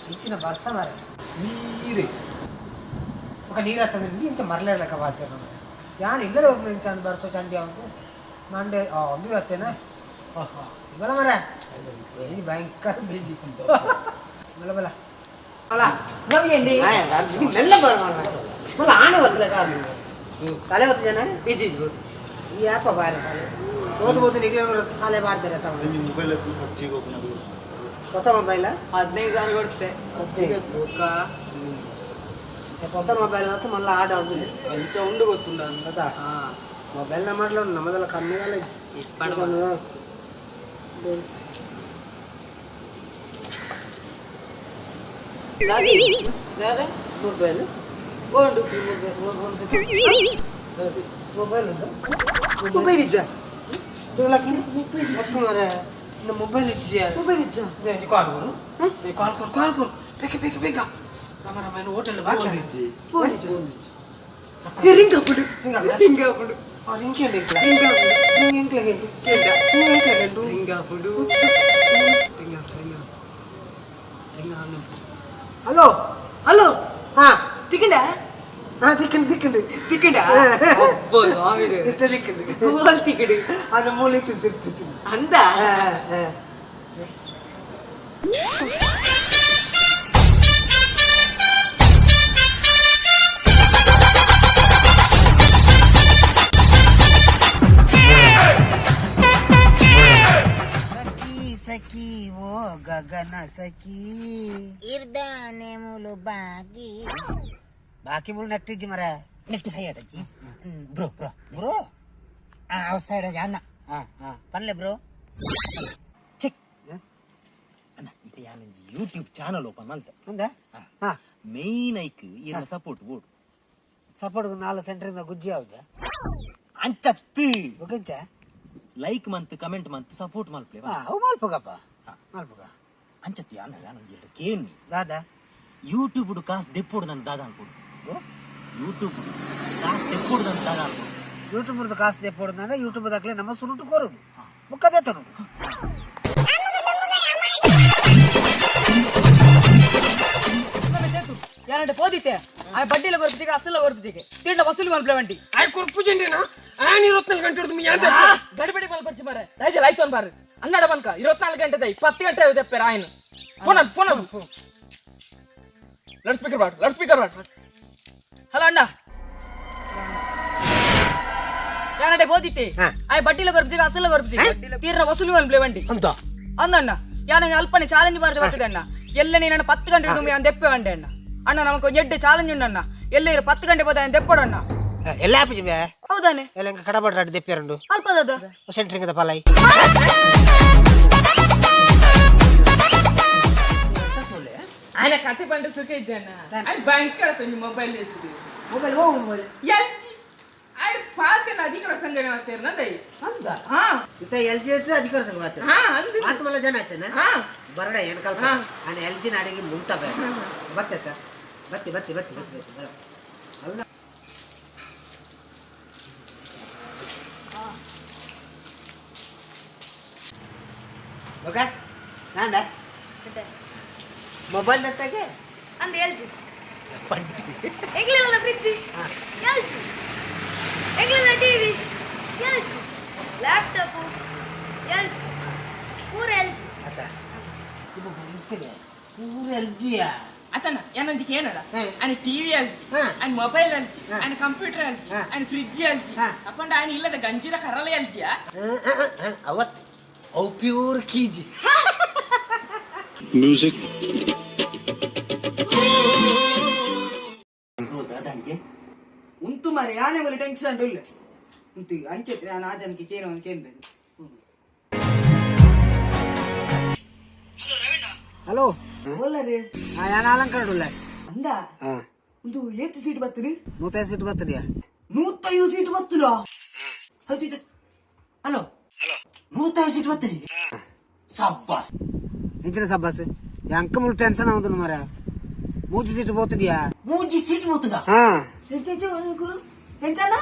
ಇಂಚಿನ ಬರ್ಸ ಮಾರೆ. ನೀರೇ. ఒక ನೀರು ಹತ್ತಂದ್ರೆ ಇಂಚ ಮರಲೇ ಲೆಕ್ಕ ಬಾತಿರ ನಮಗೆ ಯಾನ್ ಇಲ್ಲಡೆ ಹೋಗ್ಲಿ ಇಂಚ ಅಂದ್ ಬರ್ಸೋ ಚಂಡಿ ಅವಂತು ಮಂಡೆ ಆ ಅಂಬಿ ಬರ್ತೇನೆ. ಬಲ ಮರ ಇದು ಭಯಂಕರ ಬಿಜಿ ಬಲ ಬಲ ಬಲ. ನವ್ಯಂಡಿ. ಮೆಲ್ಲ ಬರ ಮಲ್ಲ ಆಣೆ ಬತ್ತಲ ಸಾಲೆ ಬತ್ತ ಜನ. ಇಜ್ಜಿ ಇಜ್ಜಿ ಗೊತ್ತು. ಈ ಯಾಪ ಬಾರಿ ಸಾಲೆ ಓದು ಓದು ನಿಗ್ಲೇ ಸಾಲೆ ಮಾಡ್ತಾರೆ ತಮ್ಮ. ಮೊಬೈಲ್ ಪಬ್ಜಿಗೆ ಹೋಗ್ನದು. ಹೊಸ ಮೊಬೈಲ್. 15,000 ಕೊಡ್ತೆ. 15. ಬೊಕ್ಕ ಹೊಸ ಮೊಬೈಲ್ ಮತ್ತು ಮಲ್ಲ ಆಡ ಆಗುದಿಲ್ಲ. ಅಂಚ ಉಂಡು ಗೊತ್ತುಂಡ. ಗೊತ್ತಾ? ಮೊಬೈಲ್ ನ ಮಾಡಲ ನಮ್ಮದೆಲ್ಲ ಕಮ್ಮಿ ಅಲ್ಲ. ಇಪ್ಪಣ. ದಾದಿ ದಾದ. ಮೊಬೈಲ್. ಗೋಂಡು. ಮೊಬೈಲ್ ಉಂಟು. ಮೊಬೈಲ್ ಇಜ್ಜ? ಮಾರ್ರೆ, ಮೊಬೈಲ್ ಇಜ್ಜಿಯಾ? ಮೊಬೈಲ್ ಇಜ್ಜ? ಕಾಲ್ ಕೊರು, ಕಾಲ್ ಕೊರು, ಕಾಲ್ ಕೊರು, ಬೇಗ ಬೇಗ ಬೇಗ. ರಾಮ ರಾಮ, ಏನು ಹೋಟೆಲ್ ಬಾಕಿ. ಫೋನ್ ಇಜ್ಜ? ಏ ರಿಂಗ್ ಹಾಪುಂಡು. ರಿಂಗ್ ಹಾಪುಂಡು? ರಿಂಗ್ ಹಾಪುಂಡು. ರಿಂಗ್ ఏంటి? ರಿಂಗ್ ಹಾಪುಂಡು. ರಿಂಗ್ ಎಂಕ್ಲೆಗೆಂಟು? ಕೇಂಡ. ರಿಂಗ್ ಎಂಕ್ಲೆಗೆಂಟು? ರಿಂಗ್ ಹಾಪುಂಡು, ರಿಂಗ್ ಹಾಪು, ರಿಂಗ್ ಹಾಪು, ರಿಂಗ್ ಹಾಪುಂಡು. ಹಲೋ. ಹಲೋ. ಹಾ. ತಿಕ್ಕಂಡ? ಹಾ, ತಿಕ್ಕಂಡು ತಿಕ್ಕಂಡು. ತಿಕ್ಕಂಡ? ಅಬ್ಬೋ ಸ್ವಾಮಿ. ಇತ್ತ ತಿಕ್ಕಂಡು. ಹೋಲ್ ತಿಕ್ಕಡು. ಅದು ಮೂಲೆ ತಿಂತು ತಿಂತು. ಅಂದ. ಸಖಿ ಸಖಿ ಓ ಗಗನ ಸಖಿ. ಇರ್ದಾನೆ ಮುಲು ಬಾಗಿ. ಬಾಕಿ ಮುಳು ನೆಟ್ಟಿಜ್ಜಿ ಮರ. ನೆಕ್ಸ್ಟ್ ಸೈಡ್ ಅಜ್ಜಿ ಬ್ರೋ ಬ್ರೋ. ಬ್ರೋ. ಆ ಸೈಡ್ ಅಣ್ಣ. ಹಾ ಹಾ. ಪನ್ಲೆ ಬ್ರೋ. ಚೆಕ್ ಅಣ್ಣ, ಇತ್ತೆ ಯಾನೊಂಜಿ ಯೂಟ್ಯೂಬ್ ಚಾನಲ್ ಓಪನ್ ಮಲ್ತೆ. ಅಂದ ಹಾ. ಮೇನ್ ಐಕ್ ಇರ್ನ ಸಪೋರ್ಟ್ ಬೋಡು. ಸಪೋರ್ಟ್ ನಾಲ್ ಸೆಂಟರಿಂದ ಗುಜ್ಜಿ ಯಾವ್ದು? ಅಂಚತ್ತು. ಬುಕ್ಕಂಚ. ಲೈಕ್ ಮಂತ್, ಕಮೆಂಟ್ ಮಂತ್, ಸಪೋರ್ಟ್ ಮಲ್ಪ್ಲೆ. ಹಾ, ಅವು ಮಲ್ಪಗಪ್ಪ ಮಲ್ಪಗ. ಅಂಚತ್ತಿ ಅಣ್ಣ, ಯಾನೊಂಜಿ ಎರಡು ಕೇಳಿ. ದಾದಾ? ಯೂಟ್ಯೂಬ್ ಕಾಸು ದೆಪ್ಪೋಡು ನನ್ನ ದಾದ ಅನ್ಕೊಡು. ಯೂಟ್ಯೂಬ್ ಕಾಸು ದೆಪ್ಪೋಡು ನನ್ನ ದಾದ ಅನ್ಕೊಡು. ಯೂಟ್ಯೂಬ್ ಕಾಸು ದೆಪ್ಪೋಡು. ಯೂಟ್ಯೂಬ್ ದಾಖಲೆ ನಮ್ಮ ಸುರುಟು ಕೋರುಡು ಬುಕ್ಕದೇ ತರುಡು. ಯಾರಂటే పోదితే ಆ ಬಡ್ಡಿಲ ಕೊರ್ಪಿಜಿಗೆ ಅಸಲ ಕೊರ್ಪಿಜಿಗೆ ತಿಂಡ ವಸೂಲಿ ಮಲ್ಪ್ಲೆ ವಂಟಿ. ಆಯ್ ಕೊರ್ಪುಜಂಡಿನ ಆನ್ 24 ಗಂಟೆ ಹಿಡ್ದು ಯಾಂತ. ಗಡಿಬಿಡಿ ಮಲ್ಪಡ್ಚಿ ಮಾರೆ ರೈಜಲ್ ಆಯ್ತು ಅನ್ಬಾರು ಹನ್ನೆರಡು ಬನ್ಕ 24 ಗಂಟೆ ದೈ 10 ಗಂಟೆ ತೆಪ್ಪೇರ ಆಯ್ನು phone phone. Loud speaker ಬಾಡ್, loud speaker ಬಾಡ್. ಹಲೋ ಅಣ್ಣ, ಯಾರಂటే పోదితే ಆಯ್ ಬಡ್ಡಿಲ ಕೊರ್ಪಿಜಿಗೆ ಅಸಲ ಕೊರ್ಪಿಜಿಗೆ ತೀರ್ನ ವಸೂಲಿ ಮಲ್ಪ್ಲೆ ವಂಟಿ. ಅಂತ. ಅಂದಣ್ಣ, ಯಾನ ಅಲ್ಪನೆ ಚಾಲೆಂಜ್ ಬಾರ್ದು ಬರ್ತದೆ ಅಣ್ಣ. ಎಲ್ಲ ನೀನು 10 ಗಂಟೆ ತುಂಬ ದೆಪ್ಪೆ ಅಂಡೆ ಅಣ್ಣ. ಅಣ್ಣ, ನಮಕ್ ಎಡ್ಡೆ ಚಾಲೆಂಜ್ ಉಂಡು ಅಣ್ಣ. ಎಲ್ಲ ಇರು 10 ಗಂಟೆ ಹೋದ ದೆಪ್ಪಡು ಅಣ್ಣ. ಎಲ್ಲ ಆಪುಜಿ ಬೇ. ಹೌದಾನೆ. ಎಲ್ಲ ಹಿಂಗೆ ಕಡಬಡ್ರ ಅಡ್ಡ ದೆಪ್ಪಿಯರಂಡು. ಅಲ್ಪದ. ಸೆಂಟ್ರಿಂಗ್ ಪಲಾಯಿ. ಆಯ್ನ ಕತೆ ಪಂಡ ಸುಖ ಇಜ್ಜಣ್ಣ. ಆಯ್ ಭಯಂಕರ ತೊಂಜಿ ಮೊಬೈಲ್ ಇರ್ತದೆ. ಮೊಬೈಲ್ ಹೋಗು ಮೊಬೈಲ್. ಎಲ್ಜಿ ಆಯ್ಡ್ ಪಾಚನ ಅಧಿಕಾರ ಸಂಘನೆ ಮಾತೇರ್ನ ದೈ. ಅಂದ. ಹಾ. ಇತ್ತ ಎಲ್ ಜಿ ಐತೆ ಅಧಿಕಾರ ಸಂಘ ಮಾತ್ರ. ಹಾ ಅಂದು. ಆತ ಮಲ್ಲ ಜನ ಆಯ್ತೇನ. ಹಾ. ಬರಡ ಏನು ಕಲ್ಪ. ಹಾ. ನಾನು ಎಲ್ ಜಿ ನಾಡಿಗೆ ಮುಂತ ಬೇಡ ಬತ್ತೆ ಬತ್ತಿ ಬತ್ತಿ ಬತ್ತಿ ಬತ್ತಿ ಬತ್ತಿ ಬರ ಅಲ್ಲ. ಓಕೆ, ನಾಂಡ ಮೊಬೈಲ್ ದತ್ತಾಗೆ. ಅಂದ ಎಲ್ಜಿ ಎಂಗ್ಲಿಲ್ಲ ಫ್ರಿಡ್ಜ್ ಎಲ್ಜಿ, ಎಂಗ್ಲಿಲ್ಲ ಟಿವಿ ಎಲ್ಜಿ, ಲ್ಯಾಪ್ಟಾಪ್ ಎಲ್ಜಿ, ಪೂರ ಎಲ್ಜಿ. ಆತ ಇದು ಇರ್ತದೆ ಪೂರ ಎಲ್ ಜಿಯಾ. ಅತನ ಏನೊಂಜಿ ಕೇನಡ. ಹೇ. ಆಯ್ನ ಟಿವಿ ಅಲ್ಜಿ. ಹಾ. ಆಯ್ನ ಮೊಬೈಲ್ ಅಲ್ಜಿ. ಹಾ. ಆಯ್ನ ಕಂಪ್ಯೂಟರ್ ಅಲ್ಜಿ. ಹಾ. ಆಯ್ನ ಫ್ರಿಡ್ಜ್ ಅಲ್ಜಿ. ಹಾ. ಅಪ್ಪಂಡ ಆಯ್ನ ಇಲ್ಲದ ಗಂಜಿದ ಕರಳೆ ಅಲ್ಜಿಯಾ. ಅವತ್ತು ಅವು ಪ್ಯೂರ್ ಕೀಜಿ. Music. ದಾದಾಣಿಗೆ. ಉಂತು ಮಾರೆ, ಯಾನೆ ಮೇಲೆ ಟೆನ್ಷನ್ ಇಲ್ಲ ಉಂತು. ಅಂಚೆತ್ರಿ ನಾನು ಆ ಜನಕ್ಕೆ ಕೇನು ಅಂತ ಕೇನ್ಬೇಕು. ಹಲೋ. ಬೋಲರಿ. ಹಾ, ಯಾನ ಅಲಂಕಾರ ಉಳ್ಳೆ. ಅಂದ. ಹಾ. ಒಂದು ಏತ್ ಸೀಟ್ ಬರ್ತದೆ? 105 ಸೀಟ್ ಬರ್ತದೆಯಾ? 105 ಸೀಟ್ ಬರ್ತದ? ಹಲೋ, 105 ಸೀಟ್ ಬರ್ತದೆ, ಸಬ್ಬಾಸ್. ಎಂಚಿನ ಸಬ್ಬಾಸ್? ಅಂಕ ಮುಳು ಟೆನ್ಷನ್ ಆവുದು ಮಾರ, ಮೂಜಿ ಸೀಟ್ పోతుందిಯಾ. ಮೂಜಿ ಸೀಟ್ ಹೋತದ. ಹಾ. ಎಂಚಣ್ಣ?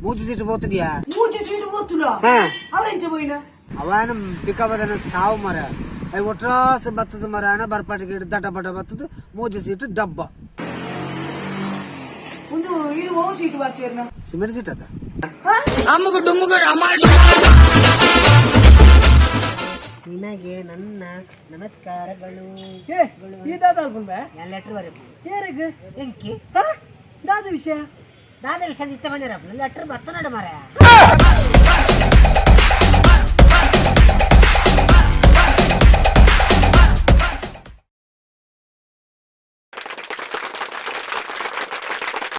ಮೂಜಿ ಸೀಟ್ ಪೋತುಂಡಿಯಾ? ಮೂಜಿ ಸೀಟ್ ಪೋತುಂಡ? ಹಾ. ಅವ ಎಂಚ ಪೋಯಿನ? ಅವನ ಪಿಕಪ್ ಸಾವು ಮರ, ಅಯ್ ಒಟ್ರಾಸ್ ಬತ್ತದ ಮರ ಅಣ ಬರ್ಪಾಟಿಗೆ ದಟ ಬಟ ಬತ್ತದ, ಮೂಜಿ ಸೀಟ್ ಡಬ್ಬ. ಒಂದು ಇದು ಓ ಸೀಟ್ ಬಾಕಿಯರ್ನ? ಸಿಮೆಂಟ್ ಸೀಟ್ ಅದ. ನಿನಗೆ ನನ್ನ ನಮಸ್ಕಾರಗಳು. ಏ, ಈ ದಾದ ಅಲ್ಪುಂಬೆ? ಲೆಟರ್ ಬರಬೇಕು. ಏರೆಗ್? ಎಂಕಿ. ದಾದ ವಿಷಯ? ದಾದ ವಿಷಯ ನಿತ್ಯ ಮನೆ ಲೆಟರ್ ಬತ್ತನಡ ಮರ.